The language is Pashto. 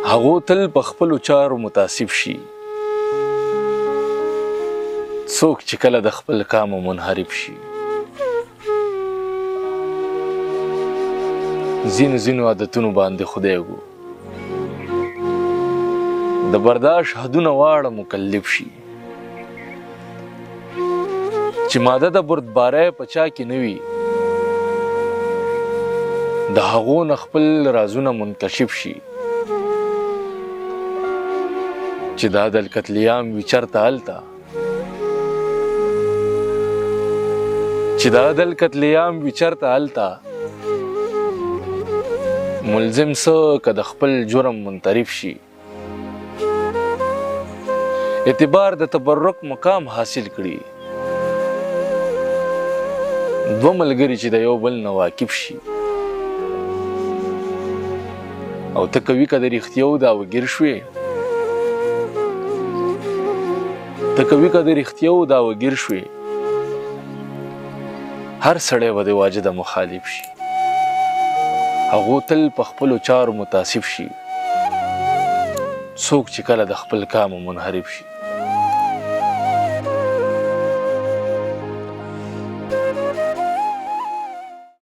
هغو تل په خپلو چارو متعصب شي، څوک چې کله د خپل کامه منحرف شي. ځینو ځینو عادتونو باندې خدای ګو د برداشت حدونه واړه مکلف شي. چې ماده د بردبارۍ په چا کې نه وي، د هغو نه خپل رازونه منکشف شي. چې د عدل قتل عام وي چرته هلته، چې د عدل قتل عام وي چرته هلته، ملزم څه که د خپل جرم منطرف شي. اعتبار د تبرک مقام حاصل کړي، دوه ملګري چې د یو بل نه واقف شي. او ته کوي که د رښتیاو دا وګیر شوې، ته کوي که د رښتیاو دا وګیر شوې، هر سړی به د واجده مخالف شي. هغو تل په خپلو چارو متعصب شي، څوک چې کله د خپل کامه منحرف شي.